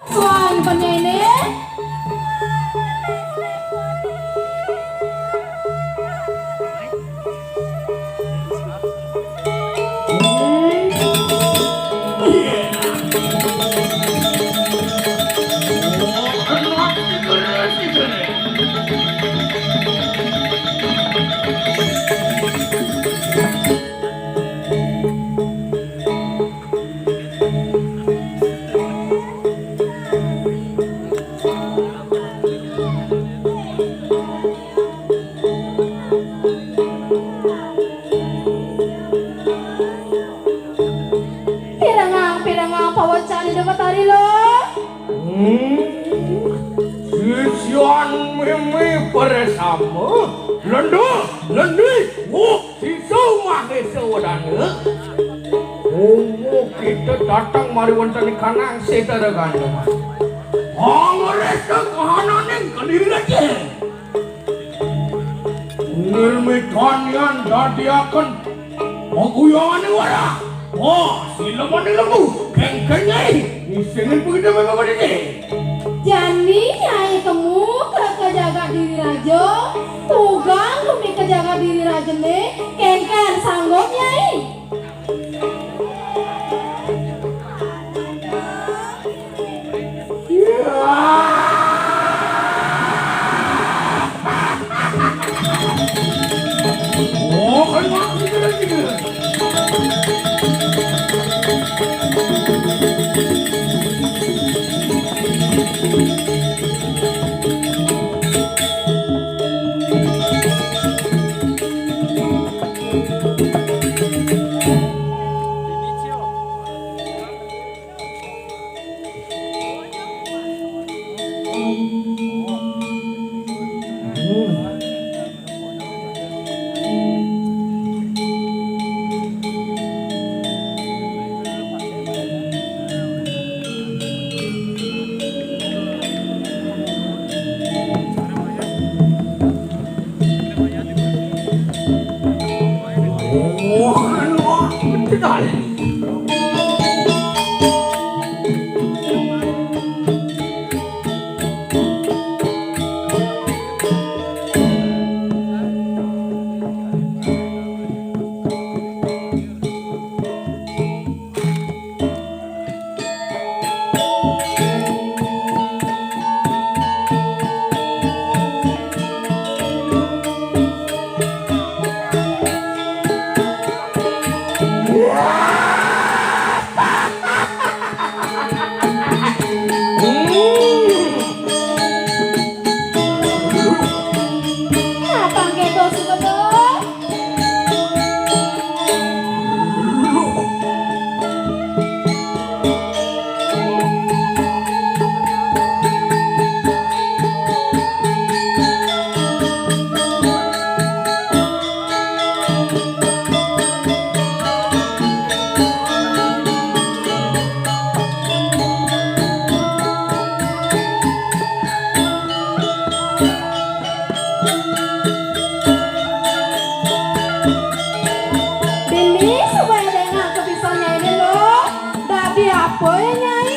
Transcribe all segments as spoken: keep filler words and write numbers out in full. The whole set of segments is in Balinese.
Suan penyanyi. Pirengang, pirengang pawecan Ida Betari lo. Hmm. Sisian mimi bersama. Lendu, lendi, wuh. Sisa Mahesa Wedana. Monggo kita datang mari wonten ing kanang Setara Gandum. Pangresa kahananing Kediri Raja. Nirmidanian dadiaken paguyonane wara. Wah, silemane lembu, kengken Nyai. Ngisingin begitu memang ini. Jani Nyai temu ke, ke jagat Diri Raja, tugang kumi ke jagat Diri Raja ne, kengken sanggup Nyai. Apa nggih, Bos Gubernur? Dini supaya dengak ke pisau Nyai dulu. Dadi apa ya, Nyai?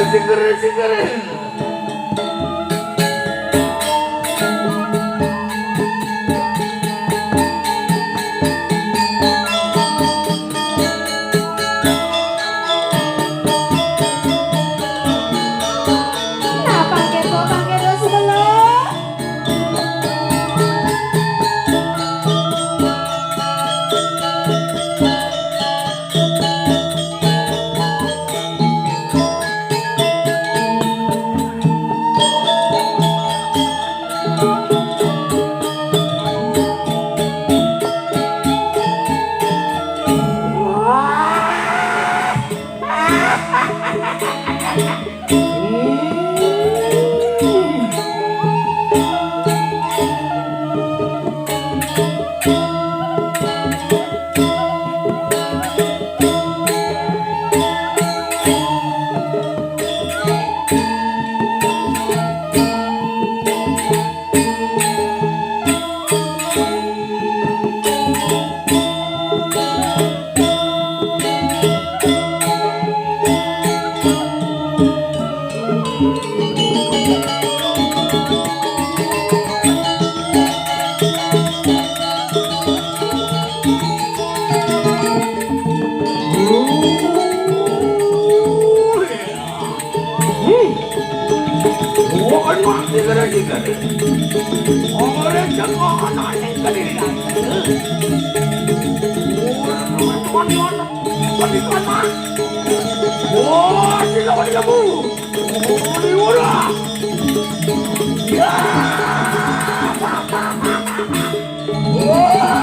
Singer, singer. Nah, pakai to, pakai to, sudah lo. Gara-gara. Ora cengok ana ning kene. Ora cengok ana ning kene. Wah, sila wali kamu. Ora, ora. Ya. Wah.